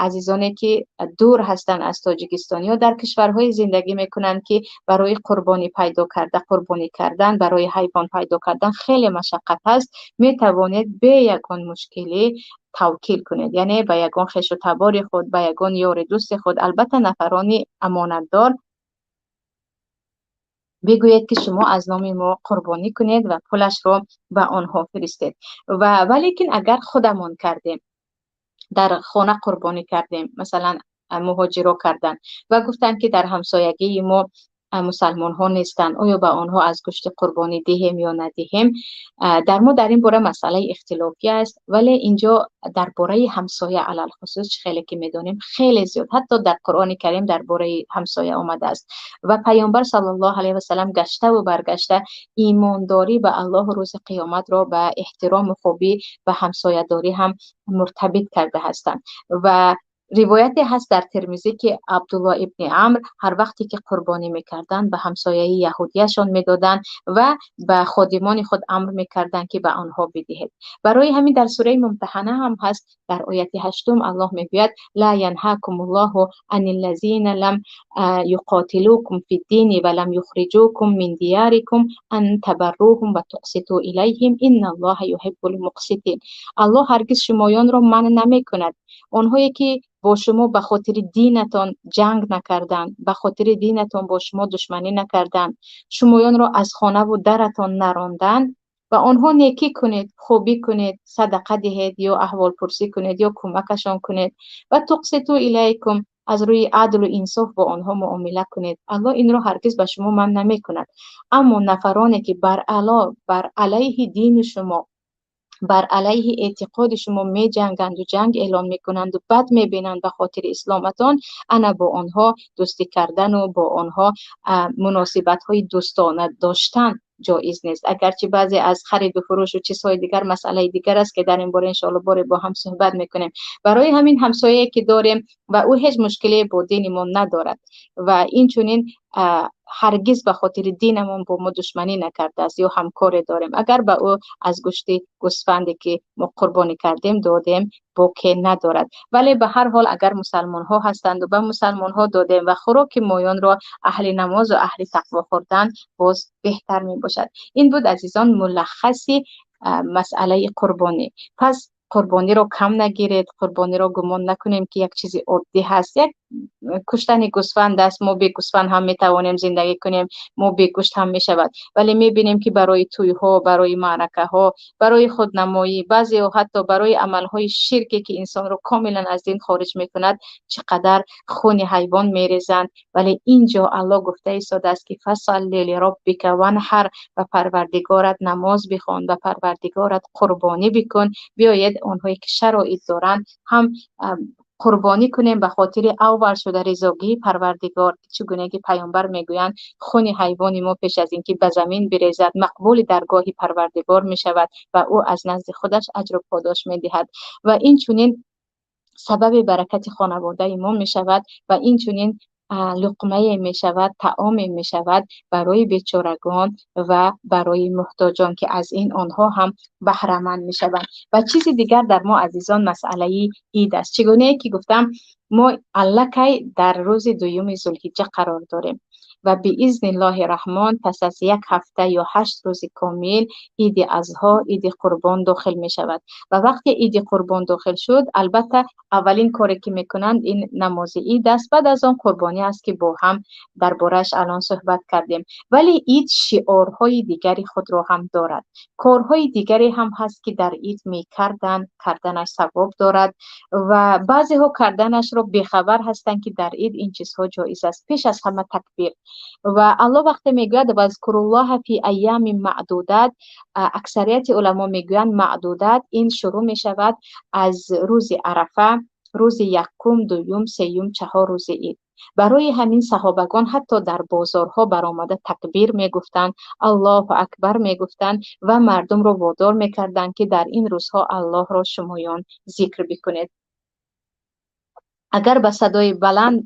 азизоне ки дур ҳастанд аз Тоҷикистон ё дар кишварҳое зиндагӣ мекунанд ки барои қурбонӣ пайдо карда, қурбонӣ кардан, барои ҳайвон пайдо кардан хеле машаққат ҳаст, метавонед бе ягон мушкилӣ тавкил кунед, яъне ба ягон хешу табори худ, ба ягон ёри дӯсти худ, албатта нафарони амонатдор бигӯед ки шумо аз номи мо қурбонӣ кунед ва пулашро ба онҳо фиристед. Ва валекин агар худамон кардем, дар хона қурбонӣ кардем, масалан муҳоҷиро карданд ва гуфтанд ки дар ҳамсоягии мо мусалмонҳо нестанд, оё ба онҳо аз гӯшти қурбонӣ диҳем ё надиҳем? Дар мо дар ин бора масъалаи ихтилофӣ аст, вале инҷо дар бораи ҳамсоя алалхусус чӣ хеле ки медонем хеле зиёд ҳатто дар Қуръони Карим дар бораи ҳамсоя омадааст ва паёмбар саллаллоҳу алайҳи васаллам гаштаву баргашта имондорӣ ба Аллоҳу рӯзи қиёматро ба эҳтирому хубӣ ба ҳамсоядорӣ ҳам муртабит карда ҳастанд. Ва ривояте ҳаст дар Термизӣ ки Абдулло ибни Амр ҳар вақте ки қурбонӣ мекарданд ба ҳамсояи яҳудияшон медоданд ва ба ходимони худ амр мекарданд ки ба онҳо бидиҳед. Барои ҳамин дар сураи Мумтаҳана ҳам ҳаст, дар ояти ҳаштум Аллоҳ мегӯяд: ла янҳакумуллоҳу аниллазина лам юқотилукум фиддини ва лам юхриҷукум мин диярикум ан табарруҳум ва туқситу илайҳим инналлоҳа юҳиббул муқситин. Аллоҳ ҳаргиз шумоёнро манъ намекунад. Онҳое ки бо шумо ба хотири динатон ҷанг накарданд, ба хотири динатон бо шумо душманӣ накарданд, шумоёнро аз хонаву даратон наронданд, ба онҳо некӣ кунед, хубӣ кунед, садақа диҳед ё аҳволпурсӣ кунед ё кӯмакашон кунед. Ва туқситу илайкум, аз рӯи адлу инсоф бо онҳо муомила кунед. Аллоҳ инро ҳаргиз ба шумо манъ намекунад. Аммо нафароне ки бар алайҳи дини шумо, бар алайҳи эътиқоди шумо меҷанганду ҷанг эълон мекунанду бад мебинанд ба хотири исломатон, ана бо онҳо дӯстӣ кардану бо онҳо муносибатҳои дӯстона доштан ҷоиз нест. Агарчи баъзе аз хариду фурӯшу чизҳои дигар масъалаи дигар аст ки дар ин бора иншоалло боре бо ҳам суҳбат мекунем. Барои ҳамин ҳамсояе ки дорем ва ӯ ҳеҷ мушкиле бо дини мо надорад ва инчунин ҳаргиз ба хотири динамон бо мо душманӣ накардааст ё ҳамкоре дорем, агар ба ӯ аз гӯшти гӯсфанде ки мо қурбонӣ кардем додем, боке надорад. Вале ба ҳар ҳол агар мусалмонҳо ҳастанду ба мусалмонҳо додем ва хӯроки моёнро аҳли намозу аҳли тақво хӯрдан боз беҳтар мебошад. Ин буд азизон мулаххаси масъалаи қурбонӣ. Пас қурбониро кам нагиред, қурбониро гумон накунем ки як чизи оддӣ ҳаст. Як Куштани гӯсфанд аст, мо бе гӯсфанд ҳам метавонем зиндагӣ кунем, мо бе гӯшт ҳам мешавад, вале мебинем, ки барои тӯйҳо, барои маъракаҳо, барои худнамоӣ, баъзеҳо ҳатто барои амалҳои ширке, ки инсонро комилан аз дин хориҷ мекунад, чӣ қадар хуни ҳайвон мерезанд. Вале инҷо Аллоҳ гуфта истодааст, ки фасалли лироббика ванҳар, ба Парвардигорат намоз бихон, ба Парвардигорат қурбонӣ бикун. Биёед, онҳое ки шароит доранд, ҳам қурбонӣ кунем ба хотири аввал шуда ризогии Парвардигор. Чӣ гуна ки паёмбар мегӯянд, хуни ҳайвони мо пеш аз ин ки ба замин бирезад, мақбули даргоҳи Парвардигор мешавад ва ӯ аз назди худаш аҷру подош медиҳад ва инчунин сабаби баракати хонаводаи мо мешавад ва инчунин луқмае мешавад, таоме мешавад барои бечорагон ва барои муҳтоҷон, ки аз ин онҳо ҳам баҳраманд мешаванд. Ва чизи дигар дар мо, азизон, масъалаи ид аст. Чӣ гунае ки гуфтам, мо аллакай дар рӯзи дуюми Зулҳиҷҷа қарор дорем ва биизниллоҳи Раҳмон пас аз як ҳафта ё 8 рӯзи комил Иди Азҳо, Иди Қурбон дохил мешавад. Ва вақте Иди Қурбон дохил шуд, албатта, аввалин коре ки мекунанд, ин намози ид аст, баъд аз он қурбонӣ аст, ки бо ҳам дар борааш алон суҳбат кардем. Вале ид шиорҳои дигари худро ҳам дорад, корҳои дигаре ҳам ҳаст, ки дар ид мекарданд, карданаш савоб дорад ва баъзеҳо карданашро бехабар ҳастанд, ки дар ид ин чизҳо ҷоиз аст. Пеш аз ҳама такбир. Ва Аллоҳ вақте мегӯяд: вазкуруллоҳа фи айёми маъдудат, аксарияти уламо мегӯянд, маъдудат ин шурӯъ мешавад аз рӯзи Арафа, рӯзи якум, дуюм, сеюм, чаҳор рӯзи ид. Барои ҳамин саҳобагон ҳатто дар бозорҳо баромада такбир мегуфтанд, Аллоҳу акбар мегуфтанд ва мардумро водор мекарданд, ки дар ин рӯзҳо Аллоҳро шумоён зикр бикунед. Агар ба садои баланд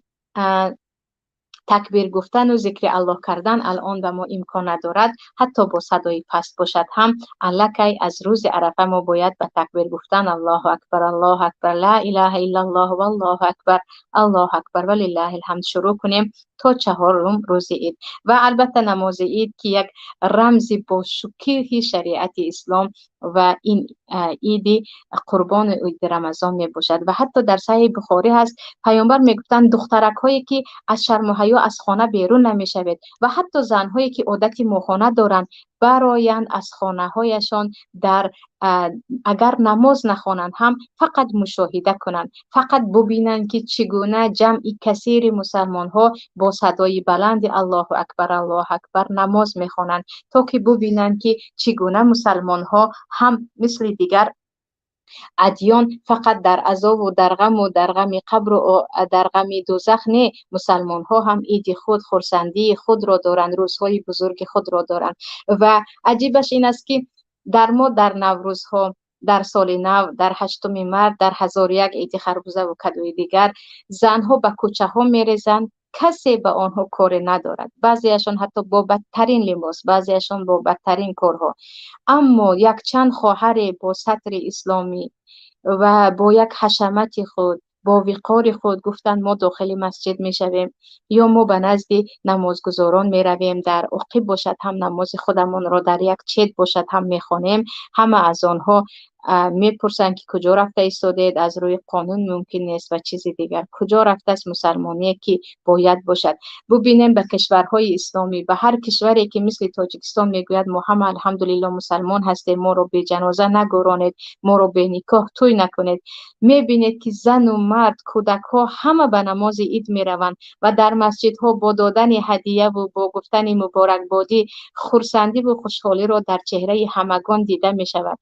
такбир гуфтану зикри Аллоҳ кардан алон ба мо имкон надорад, ҳатто бо садои паст бошад ҳам, аллакай аз рӯзи Арафа мо бояд ба такбир гуфтан: Аллоҳу акбар, Аллоҳу акбар, ла илаҳа иллаллоҳ, валлоҳу акбар, Аллоҳу акбар, валиллаҳил ҳамд шурӯъ кунем то чаҳорум рӯзи ид. Ва албатта намози ид, ки як рамзи бошукӯҳи шариати ислом ва ин Иди Қурбону Иди Рамазон мебошад. Ва ҳатто дар Саҳеҳи Бухорӣ ҳаст, паёмбар мегуфтанд: духтаракҳое ки аз шарму ҳаё аз хона берун намешавед ва ҳатто занҳое ки одати моҳона доранд, бароянд аз хонаҳояшон, дар агар намоз нахонанд ҳам, фақат мушоҳида кунанд, фақат бубинанд, ки чӣ гуна ҷамъи касири мусалмонҳо бо садои баланди Аллоҳу акбар, Аллоҳу акбар намоз мехонанд, то ки бубинанд, ки чӣ гуна мусалмонҳо ҳам мисли дигар адён фақат дар азобу дар ғаму дар ғами қабру дар ғами дӯзах не, мусалмонҳо ҳам иди худ, хурсандии худро доранд, рӯзҳои бузурги худро доранд. Ва аҷибаш ин аст, ки дар мо дар Наврӯзҳо, дар соли нав, дар Ҳаштуми март, дар ҳазору як иди харбузаву кадуи дигар занҳо ба кӯчаҳо мерезанд, касе ба онҳо коре надорад, баъзеашон ҳатто бо бадтарин либос, баъзеашон бо бадтарин корҳо. Аммо якчанд хоҳаре бо сатри исломӣ ва бо як ҳашамати худ, бо виқори худ гуфтанд: мо дохили масҷид мешавем ё мо ба назди намозгузорон меравем, дар оқиб бошад ҳам, намози худамонро дар як чет бошад ҳам мехонем. Ҳама аз онҳо мепурсанд, ки куҷо рафта истодед, аз рӯи қонун мумкин нест ва чизи дигар. Куҷо рафтааст мусалмоние, ки бояд бошад? Бубинем ба кишварҳои исломӣ, ба ҳар кишваре, ки мисли Тоҷикистон мегӯяд: мо ҳама, алҳамдулилло, мусалмон ҳастем, моро беҷаноза нагӯронед, моро беникоҳ тӯй накунед. Мебинед, ки зану мард, кӯдакҳо ҳама ба намози ид мераванд ва дар масҷидҳо бо додани ҳадияву бо гуфтани муборакбодӣ хурсандиву хушҳолиро дар чеҳраи ҳамагон дида мешавад.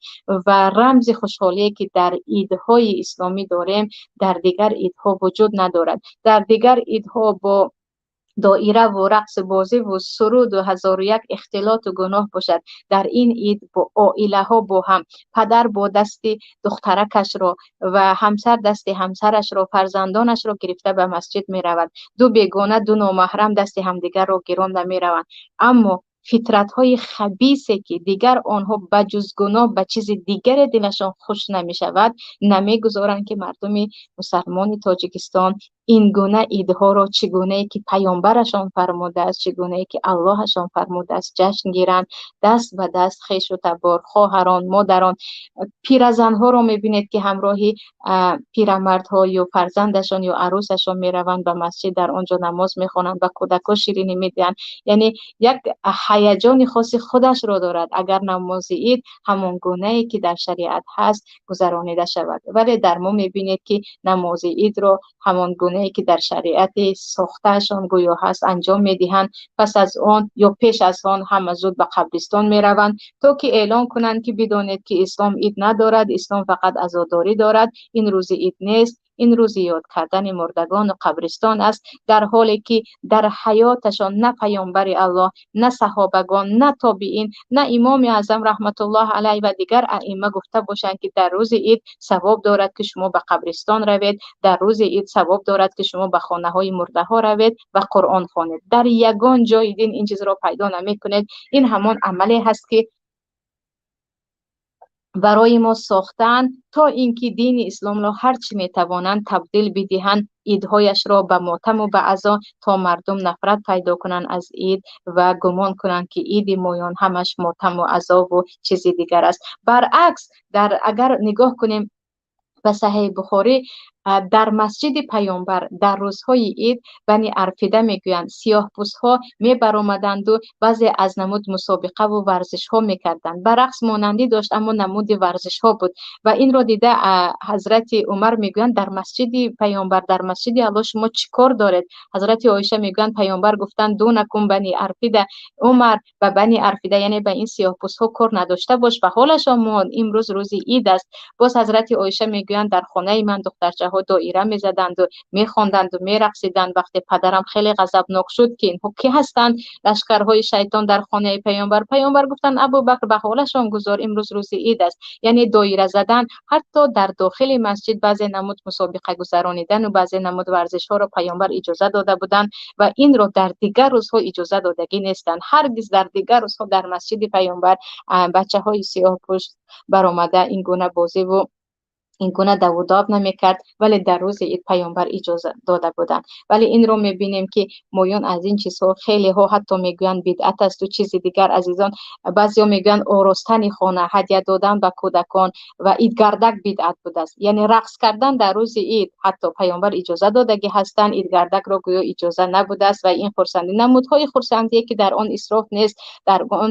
Ва рамзи хушҳолие, ки дар идҳои исломӣ дорем, дар дигар идҳо вуҷуд надорад. Дар дигар идҳо бо доираву рақсу бозиву суруду ҳазору як ихтилоту гуноҳ бошад, дар ин ид бо оилаҳо бо ҳам, падар бо дасти духтаракашро ва ҳамсар дасти ҳамсарашро, фарзандонашро гирифта ба масҷид меравад. Ду бегона, ду номаҳрам дасти ҳамдигарро гиронда мераванд, аммо Фитратҳои хабисе ки дигар онҳо ба ҷуз гуноҳ ба чизи дигаре дилашон хуш намешавад, намегузоранд ки мардуми мусалмони Тоҷикистон ин гуна идҳоро чӣ гунае ки паёмбарашон фармудааст, чӣ гунае ки Аллоҳашон фармудааст ҷашн гиранд, даст ба даст хешу табор, хоҳарон, модарон, пиразанҳоро мебинед ки ҳамроҳи пирамардҳо ё фарзандашон ё арӯсашон мераванд ба масҷид, дар он ҷо намоз мехонанд, ба кӯдакҳо ширинӣ медиҳанд. Яъне як ҳаяҷони хоси худашро дорад агар намози ид ҳамон гунае ки дар шариат ҳаст гузаронида шавад. Вале дар мо мебинед ки намози идро ҳамон гунае ки дар шариати сохтаашон гӯё ҳаст анҷом медиҳанд. Пас аз он ё пеш аз он ҳама зуд ба қабристон мераванд то ки эълон кунанд ки бидонед ки ислом ид надорад, ислом фақат азодорӣ дорад, ин рӯзи ид нест, ин рӯзи ёд кардани мурдагону қабристон аст, дар ҳоле ки дар ҳаёташон на паёмбари Аллоҳ, на саҳобагон, на тобиин, на имоми аъзам раҳматуллоҳ алайҳ ва дигар аимма гуфта бошанд ки дар рӯзи ид савоб дорад ки шумо ба қабристон равед, дар рӯзи ид савоб дорад ки шумо ба хонаҳои мурдаҳо равед ва Қуръон хонед. Дар ягон ҷои дин ин чизро пайдо намекунед. Ин ҳамон амале ҳаст ки барои мо сохтанд то инки дини исломро ҳарчи метавонанд табдил бидиҳанд, идҳояшро ба мотаму ба азо, то мардум нафрат пайдо кунанд аз ид ва гумон кунанд ки иди моён ҳамаш мотаму азову чизи дигар аст. Баръакс, агар нигоҳ кунем ба Саҳеҳи Бухорӣ, дар масҷиди паёмбар дар рӯзҳои ид бани арфида мегӯянд сиёҳпӯстҳо мебаромаданду баъзе аз намуд мусобиқаву варзишҳо мекарданд. Ба рақс монандӣ дошт, аммо намуди варзишҳо буд ва инро дида ҳазрати Умар мегӯянд дар масҷиди паёмбар, дар масҷиди Аллоҳ шумо чӣ кор доред? Ҳазрати Оиша мегӯянд паёмбар гуфтанд дунакум бани арфида, Умар ба бани арфида, яъне ба ин сиёҳпӯстҳо кор надошта бош, ба ҳолашон мон, имрӯз рӯзи ид аст. Боз ҳазрати Оиша мегӯянд дар хонаи ман духтарчаҳо доира мезаданду мехонданду мерақсиданд. Вақте падарам хеле ғазабнок шуд ки инҳо кӣ ҳастанд, лашкарҳои шайтон дар хонаи паёмбар, паёмбар гуфтанд Абубакр ба ҳолашон гузор, имрӯз рӯзи ид аст. Яъне доира задан ҳатто дар дохили масҷид баъзе намуд мусобиқа гузаронидану баъзе намуд варзишҳоро паёмбар иҷоза дода буданд ва инро дар дигар рӯзҳо иҷоза додагӣ нестанд. Ҳаргиз дар дигар рӯзҳо дар масҷиди паёмбар бачаҳои сиёҳпӯшт баромада ин гуна бозиву ин гуна давудоб намекард, вале дар рӯзи ид паёмбар иҷоза дода буданд. Вале инро мебинем ки моён аз ин чизҳо хелеҳо ҳатто мегӯянд бидъат асту чизи дигар. Азизон, баъзеҳо мегӯянд оростани хона, ҳадя додан ба кӯдакон ва идгардак бидъат будааст. Яъне рақс кардан дар рӯзи ид ҳатто паёмбар иҷоза додагӣ ҳастанд, идгардакро гӯё иҷоза набудааст ва ин хурсандӣ, намудҳои хурсандие ки дар он исроф нест, дар он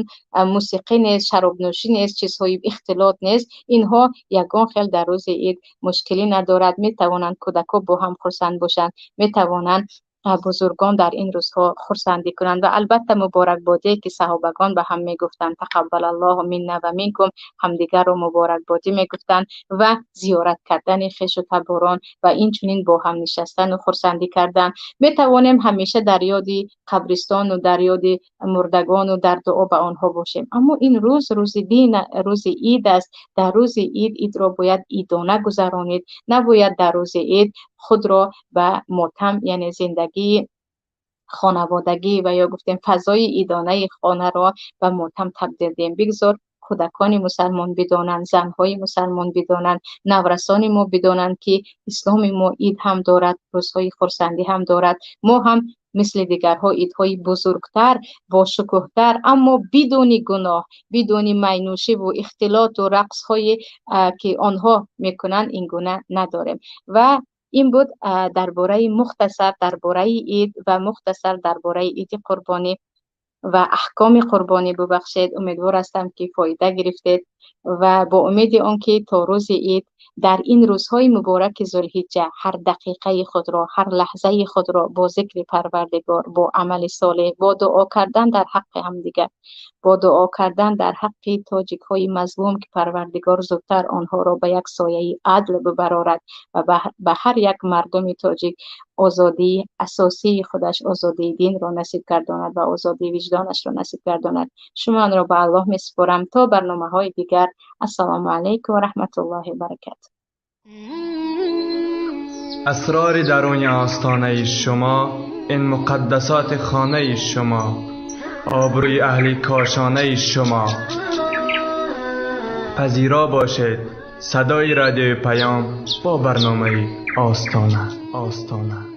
мусиқӣ нест, шаробнӯшӣ нест, чизҳои ихтилот нест, инҳо ягон хел дар рӯзи ид мушкилӣ надорад. Метавонанд кӯдакҳо бо ҳам хурсанд бошанд, метавонанд бузургон дар ин рӯзҳо хурсандӣ кунанд ва албатта муборакбодие ки саҳобагон ба ҳам мегуфтанд тақаббалаллоҳу минна ва минкум, ҳамдигарро муборакбодӣ мегуфтанд ва зиёрат кардани хешу таборон ва инчунин бо ҳам нишастану хурсандӣ кардан. Метавонем ҳамеша дар ёди қабристону дар ёди мурдагону дар дуо ба онҳо бошем, аммо ин рӯз рӯзи дин, рӯзи ид аст. Дар рӯзи ид идро бояд идона гузаронид, набояд дар рӯзи ид худро ба мотам, яъне зиндагии хонаводагӣ ва ё гуфтем фазои идонаи хонаро ба мотам табдил диҳем. Бигзор кӯдакони мусалмон бидонанд, занҳои мусалмон бидонанд, наврасони мо бидонанд ки исломи мо ид ҳам дорад, рӯзҳои хурсандӣ ҳам дорад. Мо ҳам мисли дигарҳо идҳои бузургтар, бошукӯҳтар, аммо бидуни гуноҳ, бидуни майнӯшиву ихтилоту рақсҳое ки онҳо мекунанд, ин гуна надорем. Ва ин буд дар бораи мухтасар дар бораи ид ва мухтасар дар бораи иди қурбонӣ ва аҳкоми қурбонӣ. Бубахшед, умедвор ҳастам ки фоида гирифтед ва бо умеди он ки то рӯзи ид дар ин рӯзҳои мубораки Зулҳиҷҷа ҳар дақиқаи худро, ҳар лаҳзаи худро бо зикри Парвардигор, бо амали солеҳ, бо дуо кардан дар ҳаққи ҳамдигар, бо дуо кардан дар ҳаққи тоҷикҳои мазлум ки Парвардигор зудтар онҳоро ба як сояи адл бибарорад ва ба ҳар як мардуми тоҷик озодии асосии худаш, озодии динро насиб гардонад ва озодии виҷдонашро насиб гардонад. Шуморо ба Аллоҳ месупорам то барномаҳои дигар. Ассалому алайкум ва раҳматуллоҳи ва баракатуҳ. Асрори даруни остонаи шумо, ин муқаддасоти хонаи шумо. Обрӯи аҳли кошонаи шумо. Пазиро бошед садои радиои Паём бо барномаи Остона. Остона.